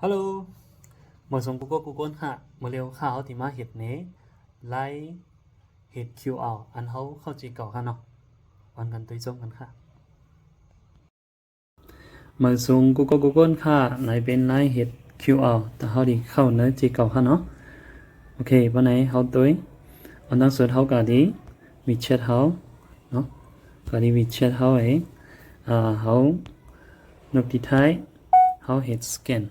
ຮັລໂຫຼ ມາສົ່ງກູ່ເກີ້ກູ່ຄົນຄ່ະ. ມື້ນີ້ເຮົາຊິມາເຮັດໃນລາຍເຮັດຄິວອາ ອັນເຮົາເຂົ້າໃຈເກົ່າຄ່ະເນາະ. ເອົາກັນໄປຊົມກັນຄ່ະ. ມາສົ່ງກູ່ເກີ້ກູ່ຄົນຄ່ະ. ໃນເປັນລາຍເຮັດຄິວອາ ແຕ່ເຮົາຊິເຂົ້າໃນໃຈເກົ່າຄ່ະເນາະ. ໂອເຄ ບາດນີ້ເຮົາໂຕຍ ອັນດັງສຸດເຮົາກະດີ ວີແຊັດເຮົາເນາະ ກະດີວີແຊັດເຮົາເອງ. ອາ ເຮົານົກທີ່ທ້າຍ ເຮົາເຮັດສະແກນ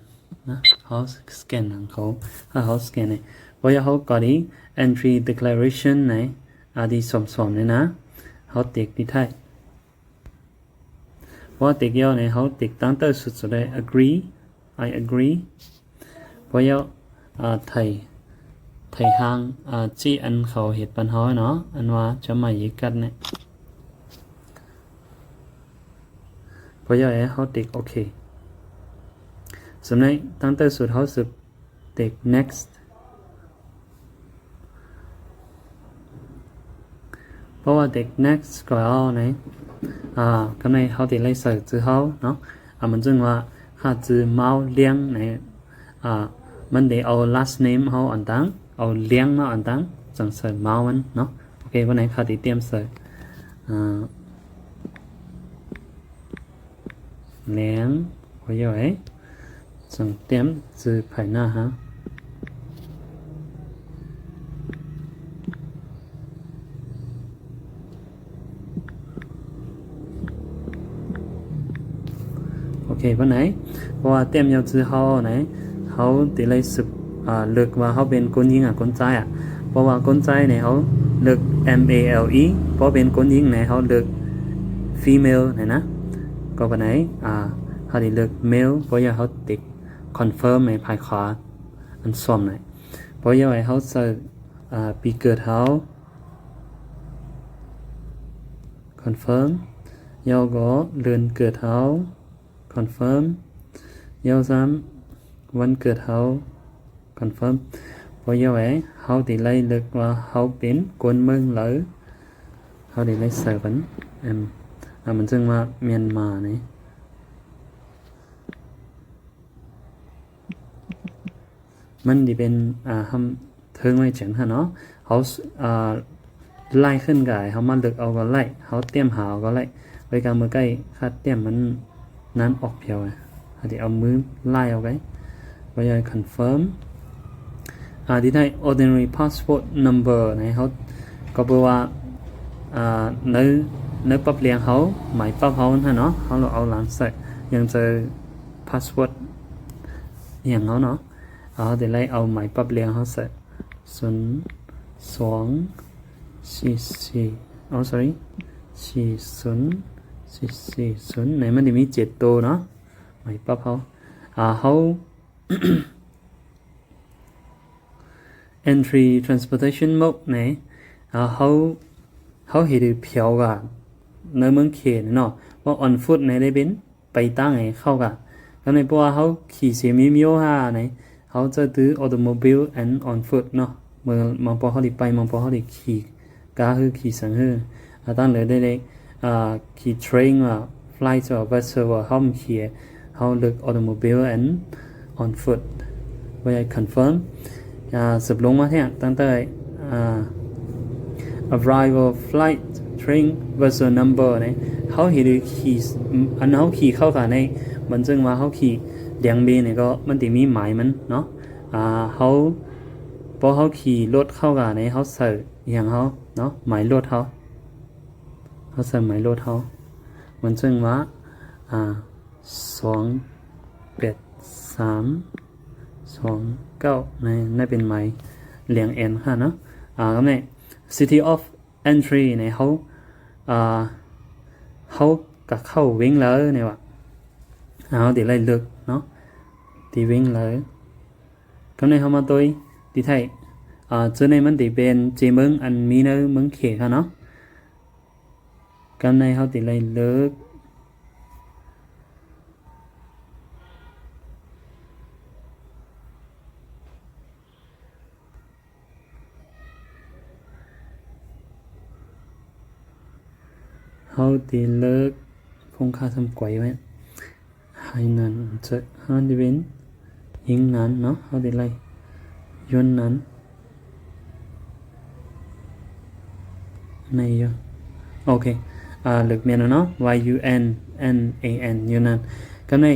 ນະ ເຮົາສະແກນຂອງເຂົາ ຖ້າເຮົາສະແກນນີ້ ບໍ່ຢາກເຮົາກະດີ ເອັນທຣີດີແຄລາເຣຊັນ ໃນ ອາ ທີ່ສອມໆນີ້ນະ ເຮົາຕິກທີ່ທ້າຍ. ພໍຕິກແລ້ວນີ້ ເຮົາຕິກຕັ້ງແຕ່ສຸດສຸດເລີຍ agree I agree. ພໍແລ້ວ ອາ ໄຖ ໄຖທາງ ອາ ທີ່ອັນເຂົາເຮັດປັນເຮົາເນາະ ອັນວ່າຈະມາຍິກກັດນີ້. ພໍແລ້ວເຮົາຕິກໂອເຄ. ສ່ວນໃນຕັ້ງແຕ່ສຸດເຮົາຊິຕິກເນັກ ເພາະວ່າຕິກເນັກກໍເອົາໃນ ອາ ກຳໃນເຮົາຊິໄດ້ໃສ່ຊື່ເຮົາເນາະ. ອາ ມັນຈຶ່ງວ່າ ຫາກຊື່ມາວລຽງໃນ ອາ ມັນໄດ້ເອົາລາສເນມເຮົາອັນຕ່າງ ເອົາລຽງມາອັນຕ່າງ ຈັ່ງໃສ່ມາວມັນເນາະ. ໂອເຄ ວັນນີ້ຂ້າຊິຕຽມໃສ່ ອາ ແລງ ໂອເຄ ຈັ່ງຕຽມຊື່ພາຍໜ້າເຮົາ. ໂອເຄ ປານໃດ ເພາະວ່າແຕ້ມຍອດຊື່ເຮົາໃນ ເຮົາຊິໄດ້ສືບ ອາ ເລືອກວ່າເຮົາເປັນຄົນຍິງ ອາ ຄົນຊາຍ ອາ ເພາະວ່າຄົນຊາຍໃນ ເຮົາເລືອກ ເອັມ ເອ ແອລ ອີ ເພາະເປັນຄົນຍິງໃນ ເຮົາເລືອກຟີເມວ ນີ້ນະ. ກໍປານໃດ ອາ ເຮົາຊິເລືອກເມວ ເພາະຢາກເຮົາຕິກຄອນເຟີມໃນພາຍຂວາ ອັນສອງໃນ ເພາະຢາກໃຫ້ເຮົາໃສ່ ອາ ປີເກີດເຮົາ ຄອນເຟີມ ແລ້ວກໍເດືອນເກີດເຮົາ ຄອນເຟີມ ແລ້ວຊ້ຳວັນເກີດເຮົາ ຄອນເຟີມ. ພໍຢາກໃຫ້ເຮົາຊິໄດ້ເລືອກວ່າເຮົາເປັນຄົນເມືອງໃດ ເຮົາຊິໄດ້ໃສ່ເປັນ ເອັມ ອາ ມັນເຊິ່ງວ່າມຽນມານີ້ ມັນຊິເປັນ ອາ ຫຳເທິງໄວ້ຈັ່ງຫັ້ນເນາະ. ເຮົາ ອາ ໄລ່ຂຶ້ນກາຍ ເຮົາມາເລືອກເອົາກໍໄດ້ ເຮົາຕຽມຫາເອົາກໍໄດ້. ໄວ້ກາເມື່ອໄກ່ຄາດຕຽມມັນນັ້ນອອກພຽວ ເຮົາຊິເອົາມືໄລ່ເອົາໄວ້ ບໍ່ຢາກຄອນເຟີມ. ອາ ທີ່ໄດ້ ordinary passport number ໃນເຮົາ ກໍແປວ່າ ອາ ໃນ ໃນປັບລຽງເຮົາ ໝາຍປັບເຮົາຫັ້ນເນາະ ເຮົາເອົາຫຼັງໃສ່ ຢ່າງເຊັ່ນ ພາສໂພດຫຍັງເຮົາເນາະ ເຮົາຊິໄດ້ເອົາໝາຍປັບລຽງເຮົາໃສ່ ສູນສອງສີ່ສີ່ ເອົາ sorry ສີ່ສູນສີ່ສີ່ສູນ ໃນມັນຊິມີເຈັດໂຕເນາະ ໝາຍປັບເຮົາ ອາ ເຮົາ entry transportation mode ໃນ ອາ ເຮົາ ເຮົາເຮັດໃຫ້ພຽວກວ່າໃນເມືອງເຂດເນາະ ເພາະ on foot ໃນໄດ້ເປັນ ໄປຕ່າງໃຫ້ເຂົ້າກະ ກະໃນເພາະວ່າເຮົາຂີ່ເສມີມີໂອຮາໃນ ເຮົາຈະຖື automobile and on foot ເນາະ ເມື່ອ ບາງປອກເຮົາໄດ້ໄປ ບາງປອກເຮົາໄດ້ຂີ່ກາ ຫຼື ຂີ່ສັງເຮີ ອາ ຕ່າງເລີຍໄດ້ ໄດ້ ອາ ຂີ່ train ວ່າ flight ວ່າ vessel ວ່າ ເຮົາບໍ່ຂີ່ ເຮົາເລືອກ automobile and on foot ໄວ້ confirm ອາ ສືບລົງມາແທ້ ຕັ້ງແຕ່ ອາ arrival flight train vessel number ນີ້ ເຮົາເຮັດໃຫ້ຂີ່ ອັນເຮົາຂີ່ເຂົ້າກັນໃນ ມັນເຊິ່ງວ່າເຮົາຂີ່ລຽງເບນີ້ກໍມັນຊິມີໝາຍມັນເນາະ ອາ ເຮົາ ພໍເຮົາຂີ່ລົດເຂົ້າກັນໃນ ເຮົາໃສ່ຫຍັງເຮົາເນາະ ໝາຍລົດເຮົາ ເຮົາໃສ່ໝາຍລົດເຮົາ ມັນເຊິ່ງວ່າ ອາ ສອງແປດສາມສອງເກົ້າ ໃນ ໃນເປັນໝາຍລຽງແອນຫັ້ນເນາະ ອາ ກຳໃນ city of entry ໃນເຮົາ ອາ ເຮົາກະເຂົ້າ Winkler ນີ້ວ່າ ເຮົາຊິໄດ້ເລືອກເນາະ ທີ່ Winkler ກຳໃນເຮົາມາໂຕຍທີ່ໄທ ອາ ຈຸດນີ້ມັນຊິເປັນເຈເມືອງອັນມີໃນເມືອງເຂດເຮົາເນາະ ກຳໃນເຮົາຊິໄດ້ເລືອກ ເຮົາຊິເລືອກ ພົງຄາສຳກວຍໄວ້ ໃຫ້ນັ້ນເຊີ ເຮົາຊິເປັນ ຍິງນານເນາະ ເຮົາໄດ້ໄລ່ ຍວນນານ ໃນຢູ່ ໂອເຄ ອ່າ ເລິກແມ່ນແລ້ວເນາະ Y U N N A N ຢູ່ນານ ກັບໃນ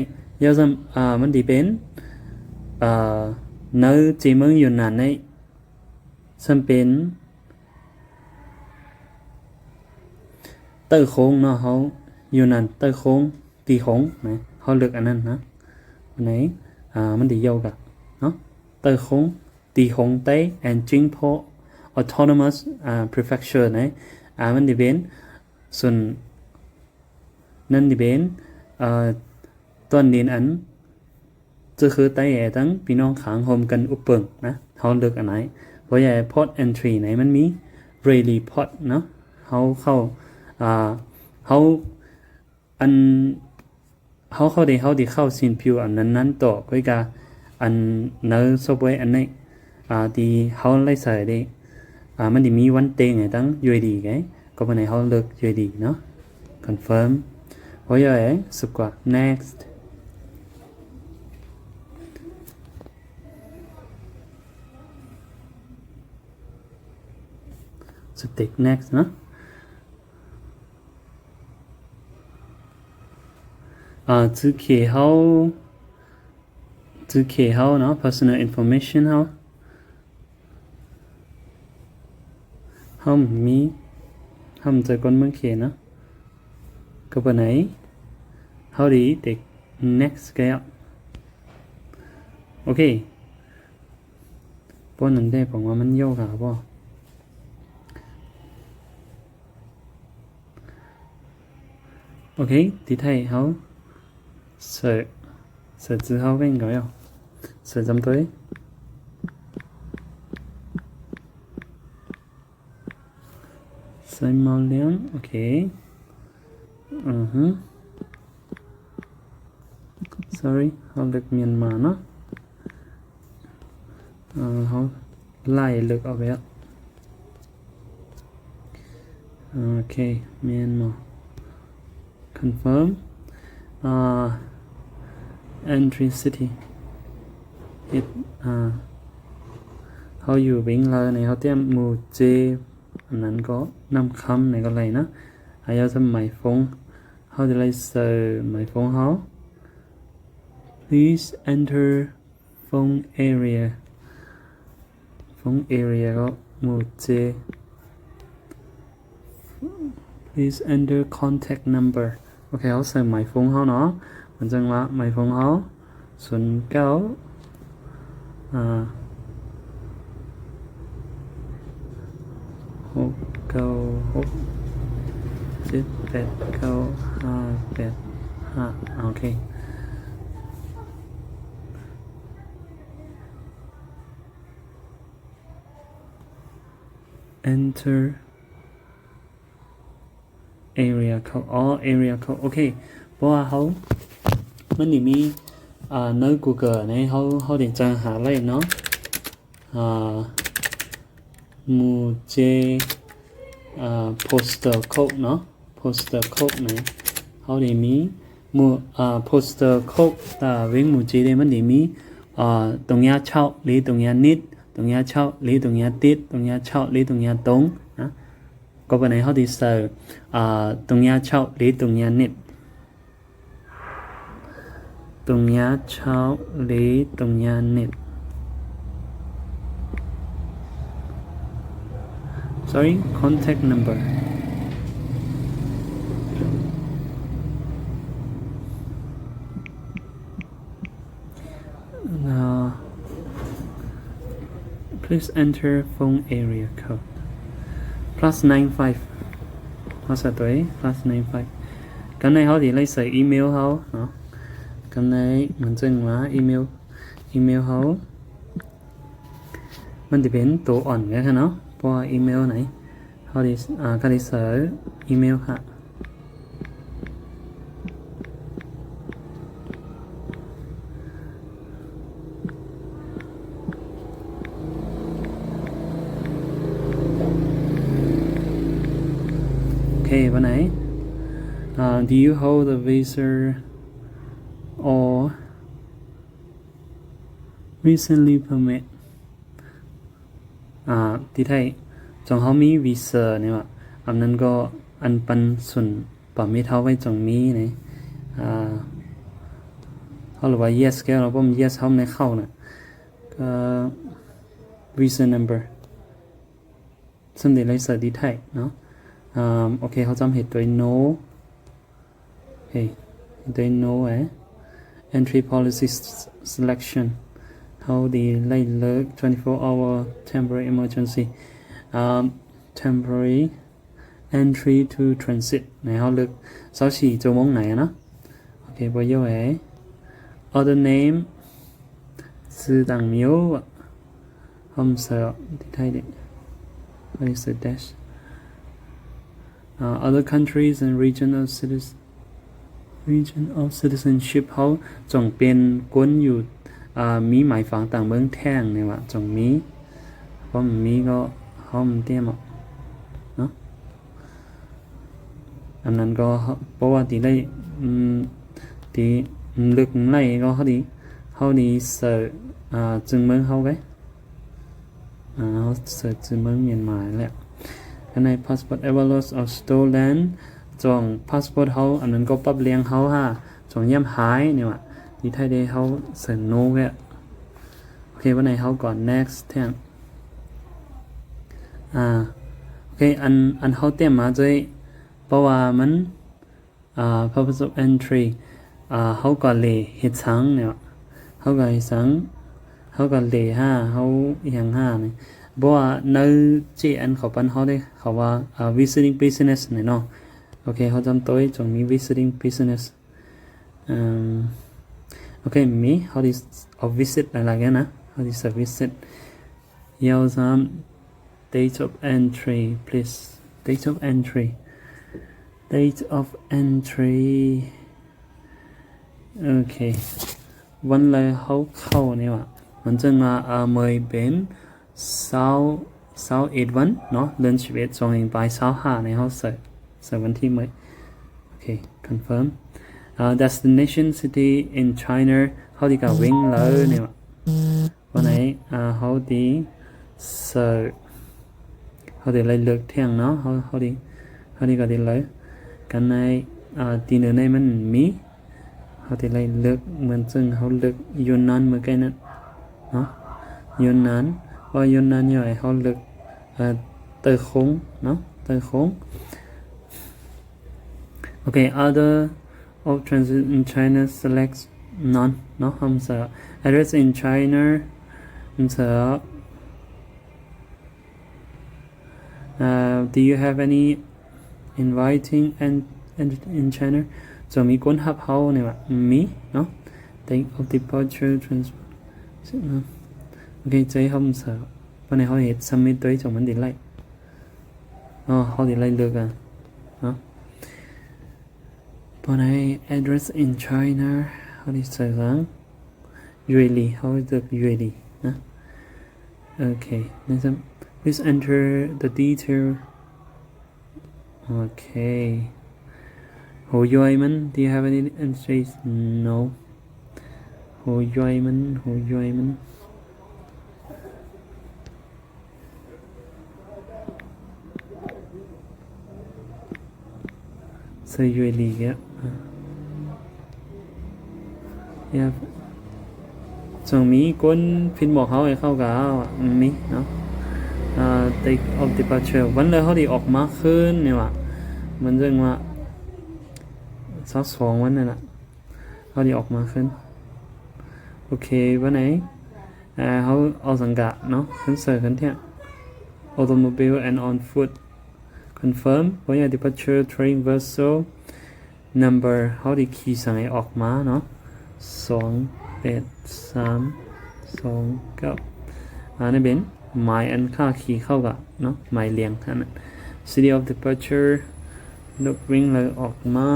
ຍາວຊ້ຳ ອ່າ ມັນຊິເປັນ ອ່າ ໃນເຈເມືອງຢູ່ນານໃນ ຊ້ຳເປັນ ໃຕ້ໂຄ້ງເນາະ ເຮົາຢູ່ນັ້ນ ໃຕ້ໂຄ້ງ ຕີໂຄ້ງນະ ເຮົາເລືອກອັນນັ້ນນະ ອັນໃດ ອ່າ ມັນຊິຍາວກະເນາະ ໃຕ້ໂຄ້ງ ຕີໂຄ້ງໃຕ້ ແອນ ຈິງໂພ ອອໂຕໂນມັສ ອ່າ ພຣີເຟກເຈີນະ ອ່າ ມັນຊິເປັນ ສ່ວນ ນັ້ນຊິເປັນ ເອີ ຕອນດິນອັນ ຈະຄືໃຕ້ແອຕັ້ງພີ່ນ້ອງຂ້າງໂຮມກັນອຸບເປິງນະ ເຮົາເລືອກອັນໃດ ເພາະວ່າພອດແອນທຣີໃນມັນມີເຣລີພອດເນາະ ເຮົາເຂົ້າ ອ່າ ເຮົາ ອັນ ເຮົາເຂົ້າໄດ້ ເຮົາໄດ້ເຂົ້າຊີນພິວອັນນັ້ນໆຕໍ່ ກໍກະອັນໃນຊອບແວອັນນີ້ ອ່າ ທີ່ເຮົາໄດ້ໃສ່ເດ້ ອ່າ ມັນຊິມີວັນເຕັງໃຫ້ຕັ້ງ ຢູໄອດີ ໄງ ກໍປານໃດເຮົາເລືອກ ຢູໄອດີ ເນາະ ຄອນເຟີມ ໂອເຄ ສະກວດ ເນັກ ສະເຕັກ ເນັກ ເນາະ ອ່າ ຈື່ເຄເຮົາ ຈື່ເຄເຮົາເນາະ ເພີສະເນີນອິນຟໍເມຊັນເຮົາ ເຮົາມີ ເຮົາຈະກວນເບິ່ງເຄເນາະ ກໍປານໃດ ເຮົາໄດ້ເຕັກ ເນັກ ແລ້ວ ໂອເຄ ປານນັ້ນແດ່ ເພາະວ່າມັນຍາວກະບໍ່ ໂອເຄ ທີ່ໄທເຮົາ ເສີດ ເສີດຊື່ເຮົາເວັງກໍແລ້ວ ເສີດຈຳໂຕ ໃສ່ມາວລຽງ ໂອເຄ ອືຮຶ sorry ເຮົາເລືອກມຽນມາເນາະ ເອີ ເຮົາໄລ່ເລືອກເອົາໄປລະ ໂອເຄ ແມ່ນບໍ່ ຄອນເຟີມ ອ່າ ເອັນທຣີຊິຕີ້ ເຮັດ ອ່າ ເຮົາຢູ່ເວັງລາວໃນ ເຮົາຕຽມໝູ່ເຈ ອັນນັ້ນກໍ ນ້ຳຄຳໃນກໍໄດ້ນະ ອາ ເຮົາຈະໝາຍຟອງ ເຮົາຈະໄດ້ໃສ່ໝາຍຟອງເຮົາ please enter phone area phone area ກໍໝູ່ເຈ please enter contact number ໂອເຄ ເຮົາໃສ່ໝາຍຟອງເຮົາເນາະ ມັນຈັ່ງວ່າໝາຍຟອງເຮົາ ສູນເກົ້າ ອ່າ ຫົກເກົ້າຫົກ ເຈັດແປດເກົ້າຫ້າແປດຫ້າ ໂອເຄ enter area code ອໍ area code ໂອເຄ ເພາະວ່າເຮົາ ມັນນີ້ມີ ອ່າ ໃນ Google ໃນ ເຮົາ ເຮົາໄດ້ຈະຫາໄດ້ເນາະ ອ່າ ໝູ່ເຈ ອ່າ postal code ເນາະ postal code ໃນ ເຮົາໄດ້ມີ ໝູ່ ອ່າ postal code ຕາເວັງໝູ່ເຈເດ້ ມັນໄດ້ມີ ອ່າ ຕົງຍາເຊົາ ຫຼື ຕົງຍານິດ ຕົງຍາເຊົາ ຫຼື ຕົງຍາຕິດ ຕົງຍາເຊົາ ຫຼື ຕົງຍາຕົງນະ ກໍປານໃດເຮົາຊິໃສ່ ອ່າ ຕົງຍາເຊົາ ຫຼື ຕົງຍານິດ ຕົງຍາເຊົາ ຫຼື ຕົງຍານິດ sorry contact number ອ່າ please enter phone area code plus nine five ພາສາຕົວເອງ plus nine five ກັນໃນເຮົາຊິໄດ້ໃສ່ອີເມວເຮົາເນາະ ກັນໃນມັນເຊິ່ງວ່າອີເມວ ອີເມວເຮົາ ມັນຈະເປັນໂຕອ່ອນເລີຍເນາະ ເພາະວ່າອີເມວໃນ ເຮົາໄດ້ ອ່າ ກະໄດ້ໃສ່ອີເມວຫາ ໂອເຄ ປານໃດ ອ່າ do you hold a visa or ໂອ recently permit ອ່າ ທີ່ໄທ ຈົ່ງເຮົາມີວີຊານີ້ຫວາ ອັນນັ້ນກໍອັນປັນຊຸນປາມິດເຮົາໄວ້ຈົ່ງມີນີ້ ອ່າ ເຮົາລະວ່າ yes ແກ້ວເນາະ ເພາະມັນ yes ເຮົາບໍ່ໄດ້ເຂົ້ານະ ກໍ visa number ເຊິ່ງໄດ້ໄລ່ເສີດທີ່ໄທເນາະ ອ່າ ໂອເຄ ເຮົາຈຳເຮັດໂດຍ no ເອີ ໄດ້ no ເອີ entry policy selection ເຮົາໄດ້ໄລ່ເລືອກ twenty-four hour temporary emergency ອ່າ temporary entry to transit ໃຫ້ເຮົາເລືອກຊາວສີ່ຊົ່ວໂມງໃນນະ ໂອເຄ ບໍ່ຢູ່ເອີ other name ຊື່ຕ່າງມີຢູ່ ເຮົາເສີດທີ່ໄທເດ use dash ອ່າ other countries and region of citizen region of citizenship ເຮົາຈົ່ງເປັນຄົນຢູ່ ອ່າ ມີໝາຍຝັງຕ່າງເມືອງແທ້ນີ້ຫວາ ຈົ່ງມີ ບໍ່ມີກໍເຮົາບໍ່ເຕັມເນາະ ອັນນັ້ນກໍ ເພາະວ່າທີ່ໄດ້ ອືມ ທີ່ເລືອກໄລ່ກໍເຮົາໄດ້ ເຮົາໄດ້ເສີດ ອ່າ ຊື່ເມືອງເຮົາໄວ້ ອ່າ ເຮົາເສີດຊື່ເມືອງມຽນມາແຫຼະ ອັນໃນ passport ever lost or stolen ຈົ່ງ passport ເຮົາ ອັນນັ້ນກໍປັບເລື່ອງເຮົາຫາ ຈົ່ງຢ້ານຫາຍນີ້ຫວາ ທີ່ໄທໄດ້ເຮົາເສີດ no ແລ້ວ ໂອເຄ ບັດນີ້ເຮົາກໍ next ແທ້ ອ່າ ໂອເຄ ອັນ ອັນເຮົາເຕັມມາເລີຍ ເພາະວ່າມັນ ອ່າ purpose of entry ອ່າ ເຮົາກໍເລເຮັດສັງນີ້ຫວາ ເຮົາກໍເຮັດສັງ ເຮົາກໍເລຫາ ເຮົາອີ່ຫຍັງຫານີ້ ເພາະວ່າໃນເຈອັນເຂົາປັນເຮົາເດ້ ເຂົາວ່າ ອ່າ visiting business ນີ້ເນາະ ໂອເຄ ເຮົາຈຳໂຕຍ ຈົ່ງມີ visiting business ເອີ ໂອເຄ ມີ ເຮົາໄດ້ visit ຫຼາຍໆແລ້ວນະ ເຮົາໄດ້ visit ຍາວຊ້ຳ date of entry please date of entry date of entry ໂອເຄ ວັນໃດເຮົາເຂົ້ານີ້ຫວາ ມັນຈຶ່ງວ່າ ເອີ ເມື່ອຍເປັນຊາວ ຊາວເອັດວັນເນາະ ເດືອນສິບເອັດ ສອງພັນຊາວຫ້າ ໃນເຮົາໃສ່ ໃສ່ວັນທີເມື່ອຍ ໂອເຄ confirm ອ່າ destination city in China ເຮົາໄດ້ກະເວັງເລີຍນີ້ຫວາ ວັນໃດ ອ່າ ເຮົາໄດ້ເສີດ ເຮົາໄດ້ໄລ່ເລືອກແທ້ງເນາະ ເຮົາ ເຮົາໄດ້ ເຮົາໄດ້ກະໄດ້ເລີຍ ກັນໃນ ອ່າ ທີ່ເໜືອໃນມັນມີ ເຮົາໄດ້ໄລ່ເລືອກ ເໝືອນເຊິ່ງເຮົາເລືອກຢູນນານເມື່ອກີ້ນັ້ນເນາະ ຢູນນານ ເພາະວ່າຢູນນານຍ່ອຍ ເຮົາເລືອກ ເອີ ເຕີຄົງເນາະ ເຕີຄົງ ໂອເຄ other of transit in China select none ເນາະ ເຮົາເສີດ address in China ເຮົາເສີດ Uh, do you have any inviting and, and in China? ຈະມີຄົນຮັບເຮົານີ້ຫວາ ມີເນາະ date of departure transport ໂອເຄ ໃຈເຮົາເສີດ ບັດນີ້ເຮົາເຮັດ submit ໂດຍຈະມັນໄດ້ໄລ່ເນາະ ເຮົາໄດ້ໄລ່ເລືອກເນາະ ບັດນີ້ address in China ເຮົາໄດ້ໃສ່ຫຍັງ UAE ເຮົາເລືອກ UAE ນະ ໂອເຄ next please enter the detail ໂອເຄ Ho Yuai Minh do you have any entries no Ho Yuai Minh Ho Yuai Minh ໃສ່ UAE ແລ້ວ ເອີ ເອີ ຊ່ວງມີຄົນພິມບອກເຮົາໃຫ້ເຂົ້າກະມີເນາະ ອ່າ date of departure ວັນເລີຍເຮົາໄດ້ອອກມາຄືນນີ້ຫວາ ມັນເອີ້ນວ່າຊາວສອງວັນນັ້ນລະ ເຮົາໄດ້ອອກມາຄືນ ໂອເຄ ວັນໃດ ເຮົາເອົາສັງກະເນາະ cancel ຄັນເທຍ automobile and on foot confirm ພະຍາດ departure train vessel number ເຮົາໄດ້ຂີ່ສັງໃຫ້ອອກມາເນາະ ສອງແປດສາມສອງເກົ້າ ອັນນີ້ເປັນໝາຍອັນຄ່າຂີ່ເຂົ້າກະເນາະ ໝາຍລຽງອັນນັ້ນ city of departure ລຸກວິ່ງເລີຍອອກມາ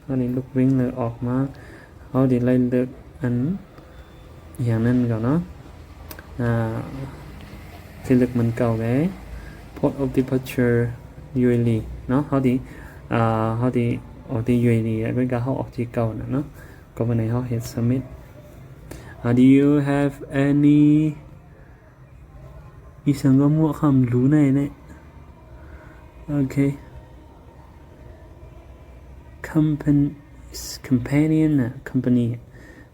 ເຮົາໄດ້ລຸກວິ່ງເລີຍອອກມາ ເຮົາໄດ້ໄລ່ເລືອກອັນ ອີ່ຫຍັງນັ້ນກ່ອນເນາະ ອ່າ ທີ່ເລືອກມັນເກົ່າໄດ Port of Departure UAE ເນາະ ເຮົາໄດ້ ອ່າ ເຮົາໄດ້ອອກທີ່ UAE ແລ້ວກໍເຮົາອອກທີ່ເກົ່ານະເນາະ ກໍບັດນີ້ເຮົາເຮັດ submit ອ Do you have any ອີ່ຫຍັງກໍໝວກຄຳ ຮູ້ແນ່ແນ່. ໂອເຄ companion ນະ company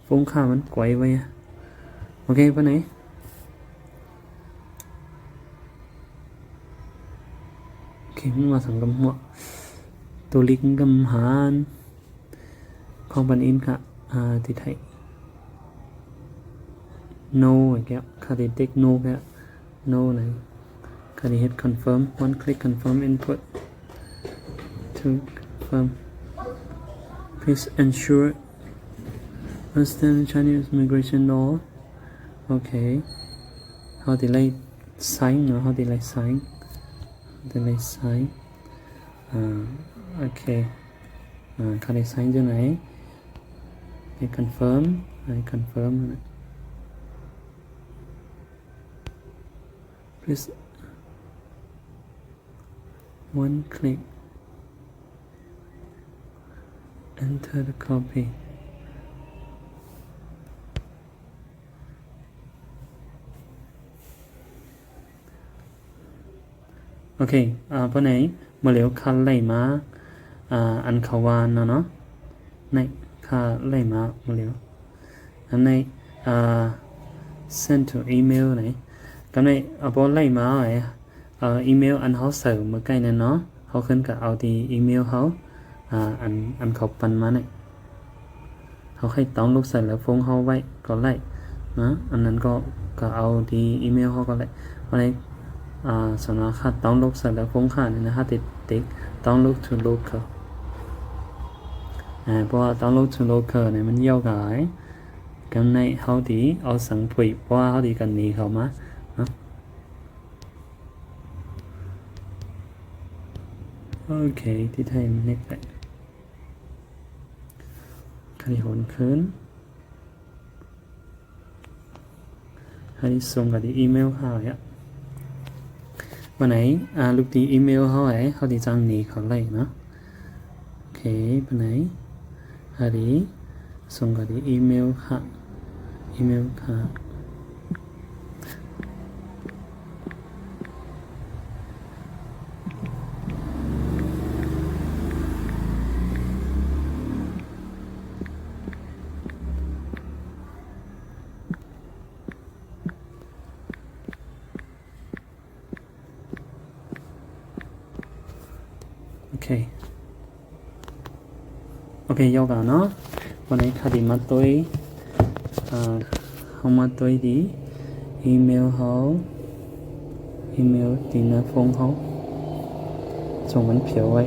ໂຟງຂ້າມັນໄກວະ. ໂອເຄ ປານໃດ. ໂອເຄ ມັນວ່າສັງກຳຫົວ ໂຕລິກກຳຫານ ຂອງປານອິນກະ ອາ ຕິໄທ no ແກ້ວ ຄາຕິເຕັກ no ແກ້ວ no ນະ ຄາຕິເຮັດ confirm one click confirm input to confirm please ensure understand Chinese immigration law. ໂອເຄ ເຮົາຕິໄດ້ sign ເນາະ ເຮົາຕິໄດ້ sign ເຮົາຕິໄດ້ sign ອາ ໂອເຄ ອາ ຄາຕິ sign ຈັ່ງໃດ ໄດ້ confirm ໄດ້ confirm please one click enter the copy. ໂອເຄ ອາ ປານໃດ ມື້ລຽວຂ້າໄລ່ມາ ອາ ອັນເຂົາວ່ານັ້ນເນາະ ໃນ ຂ້າໄລ່ມາມື້ລຽວ ອັນໃນ ອາ send to email ໃນ ກຳໃນ ອາ ພໍໄລ່ມາ ອາ ອີເມວອັນເຮົາໃສ່ມື້ກີ້ນັ້ນເນາະ ເຮົາຂຶ້ນກະເອົາທີ່ອີເມວເຮົາ ອາ ອັນ ອັນເຂົາປັ່ນມານີ້ ເຮົາໃຫ້ດາວໂຫຼດໃສ່ລະໂຟງເຮົາໄວ້ກໍໄດ້ນະ ອັນນັ້ນກໍ ກໍເອົາທີ່ອີເມວເຮົາກໍໄດ້. ອັນນີ້ ອາ ສຳລັບຂ້າດາວໂຫຼດໃສ່ລະໂຟງຂ້ານີ້ນະ ເຮົາຕິດ download to local ອາ ເພາະວ່າ download to local ນີ້ມັນຍາວຫຼາຍ ກຳໃນເຮົາຕິເອົາສັງຜຸຍ ເພາະວ່າເຮົາຕິກັນໜີເຂົາມາເນາະ. ໂອເຄ ທີ່ໄທມັນເນັດໄປ ຄັນນີ້ໂອນຄືນ ໃຫ້ສົ່ງກັນທີ່ອີເມວເຮົາ ປານໃດ ອາ ລູກທີ່ອີເມວເຮົາ ເຮົາທີ່ຈ້າງໜີເຂົາໄດ້ເນາະ. ໂອເຄ ປານໃດ ເຮົາທີ່ສົ່ງກັນທີ່ອີເມວເຮົາ ອີເມວເຮົາ. ໂອເຄ ໂອເຄ ຍົກເອົາເນາະ ວັນນີ້ຂ້າຊິມາຕົວະ ເອີ ເຮົາມາຕົວະທີ່ອີເມວເຮົາ ອີເມວທີ່ໜ້າໂຟງເຮົາ ສົ່ງມັນພຽວໄວ້.